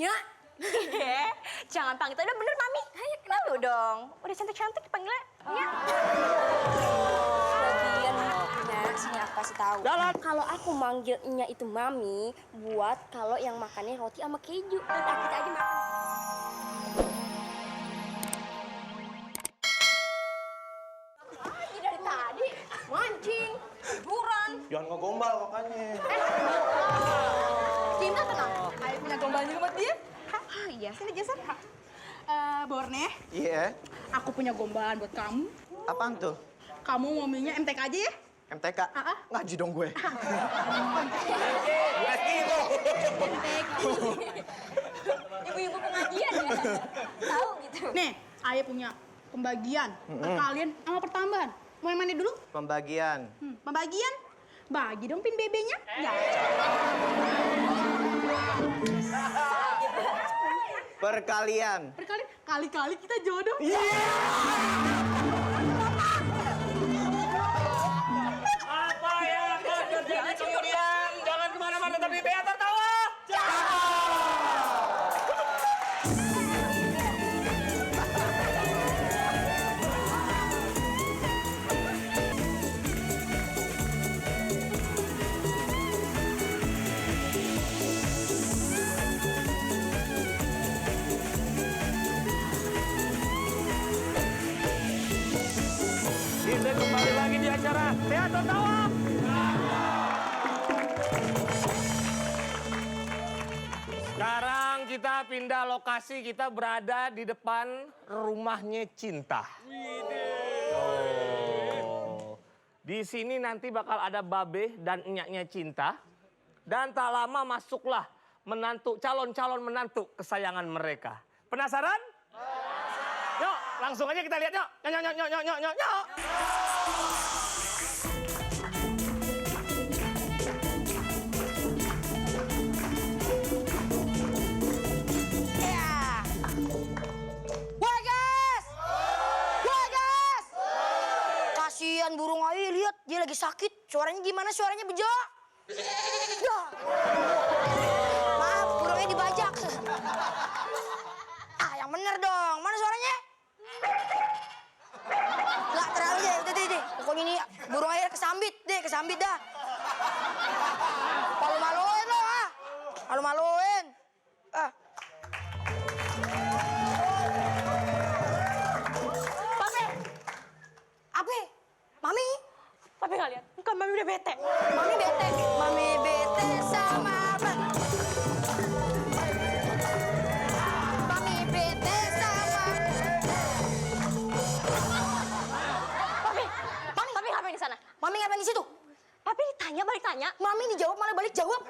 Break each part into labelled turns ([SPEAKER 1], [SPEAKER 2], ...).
[SPEAKER 1] Nya.
[SPEAKER 2] Jangan panggil itu, udah bener Mami. Ayo, kenapa dong? Udah cantik-cantik dipanggilnya. Nya.
[SPEAKER 1] Lagian Nya, sini aku kasih tahu. Kalau aku manggil Nya itu Mami, buat kalau yang makannya roti sama keju. Udah kita aja makan.
[SPEAKER 2] Dari tadi mancing, hiburan.
[SPEAKER 3] Jangan ngegombal makanya.
[SPEAKER 2] Cinta tenang.
[SPEAKER 4] Ayo punya gombal juga buat dia.
[SPEAKER 2] Ah iya, sini geser.
[SPEAKER 4] Borne,
[SPEAKER 3] Iya.
[SPEAKER 4] aku punya gombalan buat kamu.
[SPEAKER 3] Apaan tuh?
[SPEAKER 4] Kamu mau minyak MTK aja ya?
[SPEAKER 3] MTK? Ngaji dong gue.
[SPEAKER 2] Ibu-ibu pengajian ya. Tahu gitu.
[SPEAKER 4] Nih, Ayah punya pembagian. Kalian sama pertambahan. Mau yang mana dulu?
[SPEAKER 3] Pembagian.
[SPEAKER 4] Pembagian? Bagi dong pin BB-nya. Ya.
[SPEAKER 3] Perkalian.
[SPEAKER 4] Berkali kali-kali kita jodoh.
[SPEAKER 5] Apa yang akan terjadi kemudian? Jangan kemana-mana tapi Bea tertawa. Kita kembali lagi di acara Teater Tawa. Sekarang kita pindah lokasi, kita berada di depan rumahnya Cinta. Oh. Di sini nanti bakal ada Babe dan enyaknya Cinta. Dan tak lama masuklah calon-calon menantu kesayangan mereka. Penasaran? Yuk, langsung aja kita lihat yuk. Yuk.
[SPEAKER 1] Kasihan burung Ayu, lihat dia lagi sakit. Suaranya gimana? Suaranya bejo. Maaf, burungnya dibajak. Ah, yang bener dong. Mana suaranya? Nggak terlalu ya, udah deh. Pokoknya ini burung Ayu kesambit dah. Malu-maluin lo, ah. Malu-maluin. Ah. Apa? Mami?
[SPEAKER 2] Papi nggak lihat? Bukan Mami udah bete.
[SPEAKER 1] Mami bete. Mami bete sama apa? Mami bete sama.
[SPEAKER 2] Papi ngapain di sana?
[SPEAKER 1] Mami ngapain di situ?
[SPEAKER 2] Papi ditanya balik tanya.
[SPEAKER 1] Mami dijawab malah balik jawab.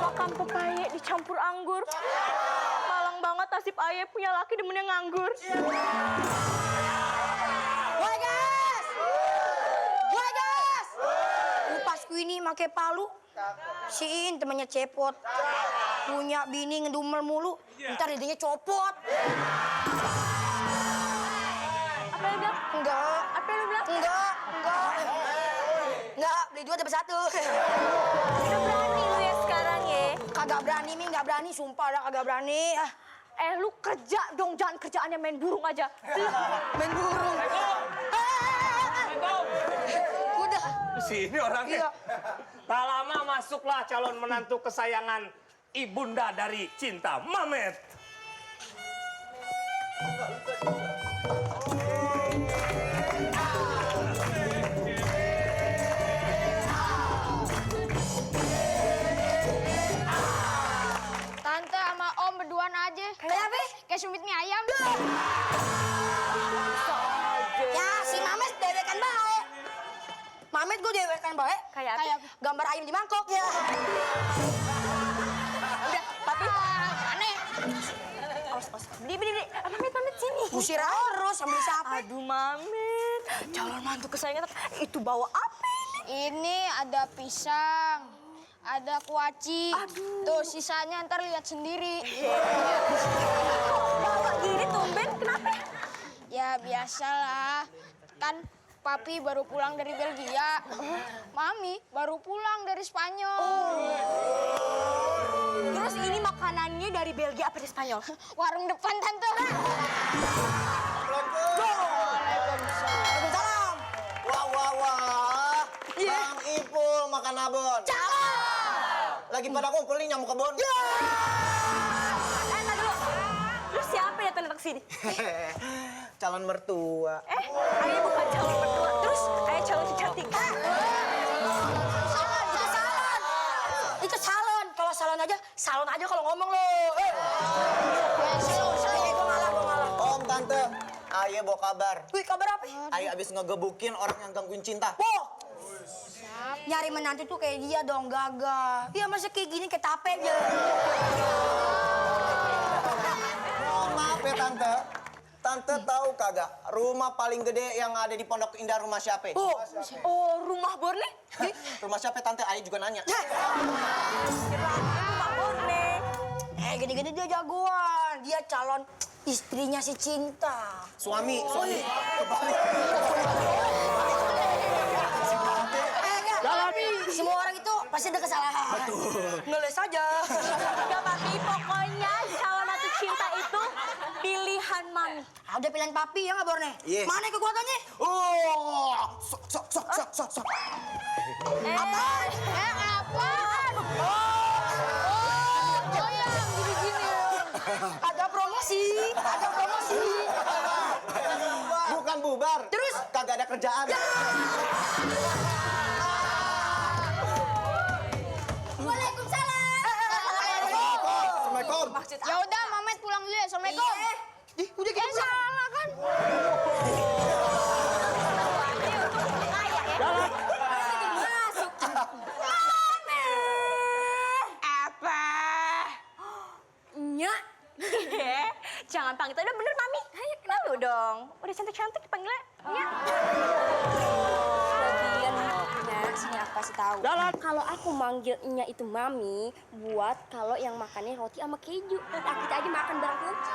[SPEAKER 2] Makan pepaya dicampur anggur. Malang banget nasib Ayah punya laki demennya nganggur.
[SPEAKER 1] Gue Upasku ini make palu. Siin temennya cepot. Punya bini ngedumel mulu. Ntar lidahnya copot.
[SPEAKER 2] Apa yang bilang?
[SPEAKER 1] Enggak.
[SPEAKER 2] Apa yang bilang?
[SPEAKER 1] Enggak, beli dua dapat satu.
[SPEAKER 2] Udah berani lu ya sekarang ya.
[SPEAKER 1] Kagak berani, Mi, nggak berani. Sumpah dah kagak berani.
[SPEAKER 2] Lu kerja dong, jangan kerjaannya main burung aja.
[SPEAKER 1] Main burung. Udah.
[SPEAKER 5] Sini orangnya.
[SPEAKER 1] Iya.
[SPEAKER 5] Tak lama masuklah calon menantu kesayangan ibunda dari Cinta, Mamet.
[SPEAKER 6] Tante sama Om berduaan aja.
[SPEAKER 1] Kayak apa?
[SPEAKER 6] Kayak sumit mie ayam.
[SPEAKER 1] Ya, si Mamet dewekan baik. Mamet gue dewekan baik.
[SPEAKER 2] Kayak apa?
[SPEAKER 6] Kayak
[SPEAKER 1] Gambar ayam di mangkok. Ya.
[SPEAKER 2] Udah, Papi.
[SPEAKER 6] aneh.
[SPEAKER 2] Awas. Berdiri. Mamet sini.
[SPEAKER 1] Usir terus sambil sapi.
[SPEAKER 2] Aduh, Mamet. Calon mantu kesayangan itu bawa apa ini?
[SPEAKER 6] Ini ada pisang, ada kuaci.
[SPEAKER 2] Aduh.
[SPEAKER 6] Tuh sisanya ntar lihat sendiri.
[SPEAKER 2] Bawa gini tumben, kenapa?
[SPEAKER 6] Ya biasalah. Kan Papi baru pulang dari Belgia. Mami baru pulang dari Spanyol.
[SPEAKER 2] dari Belgia apa dari Spanyol?
[SPEAKER 6] Warung depan tante.
[SPEAKER 1] Waalaikumsalam.
[SPEAKER 3] Wah. Bang Ipul makan abon. Lagi pada kumpul nih nyamuk kebon.
[SPEAKER 2] Nah dulu. Lu siapa yang datang ke sini?
[SPEAKER 3] Calon mertua.
[SPEAKER 2] Ayah bukan calon mertua. Terus ayah calon cantik.
[SPEAKER 1] Itu salon. Kalau salon aja kalau ngomong lo. Gue ngalah.
[SPEAKER 3] Om, Tante. Ayah bawa kabar.
[SPEAKER 1] Wih, kabar apa?
[SPEAKER 3] Ayah abis ngegebukin orang yang gangguin cinta.
[SPEAKER 1] Boh. Nyari menantu tuh kayak dia dong, gagah. Ya masa kayak gini kayak tape aja.
[SPEAKER 3] Oh, maaf ya, Tante. Tante tahu kagak rumah paling gede yang ada di Pondok Indah rumah siapa?
[SPEAKER 2] Oh, rumah Borne?
[SPEAKER 3] Rumah siapa, Tante? Ayah juga nanya.
[SPEAKER 2] Rumah Borne.
[SPEAKER 1] Gini-gini dia jagoan. Dia calon istrinya si Cinta.
[SPEAKER 3] Suami.
[SPEAKER 1] Semua orang itu pasti ada kesalahan. Ngeles aja.
[SPEAKER 2] Gak papi, pokoknya calon mantu cinta itu pilihan mami.
[SPEAKER 1] Udah pilihan papi ya nggak Borne?
[SPEAKER 3] Iya.
[SPEAKER 1] Mana kekuatannya?
[SPEAKER 3] Oh, sok.
[SPEAKER 2] Apaan?
[SPEAKER 6] Apaan? Goyang gini-gini.
[SPEAKER 1] Ada promosi.
[SPEAKER 3] Bukan bubar.
[SPEAKER 1] Terus?
[SPEAKER 3] Kagak ada kerjaan.
[SPEAKER 1] Waalaikumsalam.
[SPEAKER 3] Assalamualaikum.
[SPEAKER 6] Ya udah, Mamet pulang dulu ya. Assalamualaikum.
[SPEAKER 1] Ih, udah gitu.
[SPEAKER 6] Salah kan?
[SPEAKER 2] Apa? Nya? Jangan panggil, udah bener mami. Ayo kenal lu dong. Udah cantik-cantik dipanggilnya. Nya.
[SPEAKER 7] Lagian Nya, sini aku kasih tahu.
[SPEAKER 5] Jalan.
[SPEAKER 7] Kalau aku manggilnya itu mami, buat kalau yang makannya roti sama keju. Nah, kita aja makan bareng kunci.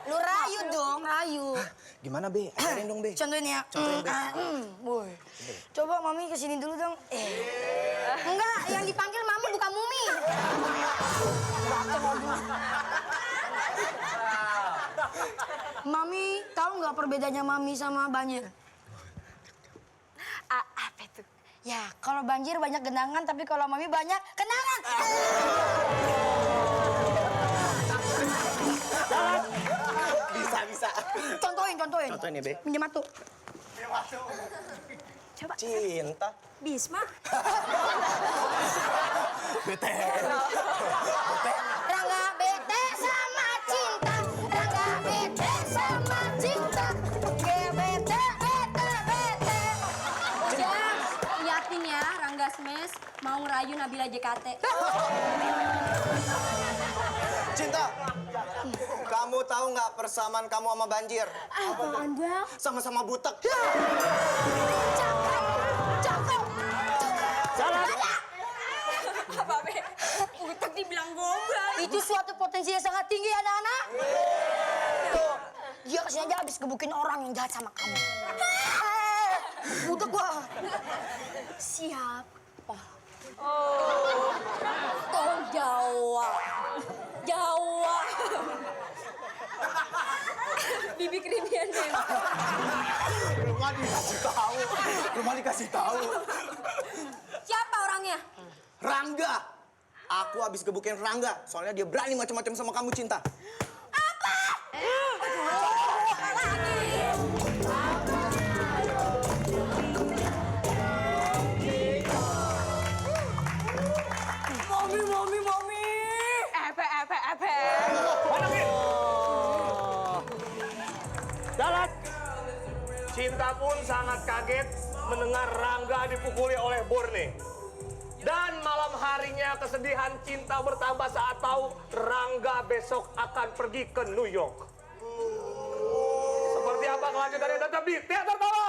[SPEAKER 1] Lu rayu dong, rayu.
[SPEAKER 3] Gimana, Be? Ajarin dong, Be.
[SPEAKER 1] Contohin ya. Boy. Coba mami kesini dulu dong. Enggak, yang dipanggil mami bukan mumi. Mami, tahu nggak perbedaannya mami sama banjir?
[SPEAKER 2] Apa itu?
[SPEAKER 1] Ya, kalau banjir banyak genangan, tapi kalau mami banyak kenangan.
[SPEAKER 3] Bisa.
[SPEAKER 1] Contohin.
[SPEAKER 3] Contohin ya, Be.
[SPEAKER 1] Minjem matu.
[SPEAKER 2] Coba.
[SPEAKER 3] Cinta.
[SPEAKER 7] Bisma.
[SPEAKER 3] Bete.
[SPEAKER 1] Rangga bete sama cinta. Rangga bete sama cinta. Bete.
[SPEAKER 7] Udah, liatin ya Rangga Smash mau ngerayu Nabila JKT.
[SPEAKER 3] Cinta. Kamu tahu nggak persamaan kamu sama banjir?
[SPEAKER 7] Apaan bang?
[SPEAKER 3] Sama-sama butek.
[SPEAKER 1] Cakep.
[SPEAKER 5] Jalan.
[SPEAKER 2] Apa, Be? Utak dibilang gombal.
[SPEAKER 1] Itu suatu potensi yang sangat tinggi, anak-anak. Tuh, dia kesini aja habis gebukin orang yang jahat sama kamu. Udah gua.
[SPEAKER 7] Siapa? Tolong jawab. Bibi krimian deh.
[SPEAKER 3] Rumah dikasih tahu.
[SPEAKER 7] Siapa orangnya?
[SPEAKER 3] Rangga. Aku habis gebukin Rangga. Soalnya dia berani macam-macam sama kamu, Cinta.
[SPEAKER 2] Mami. Epe.
[SPEAKER 5] Jalan. Cinta pun sangat kaget mendengar Rangga dipukuli oleh Borne. Dan malam harinya kesedihan Cinta bertambah saat tahu Rangga besok akan pergi ke New York. Seperti apa kelanjutannya tetap di Teater Tawa.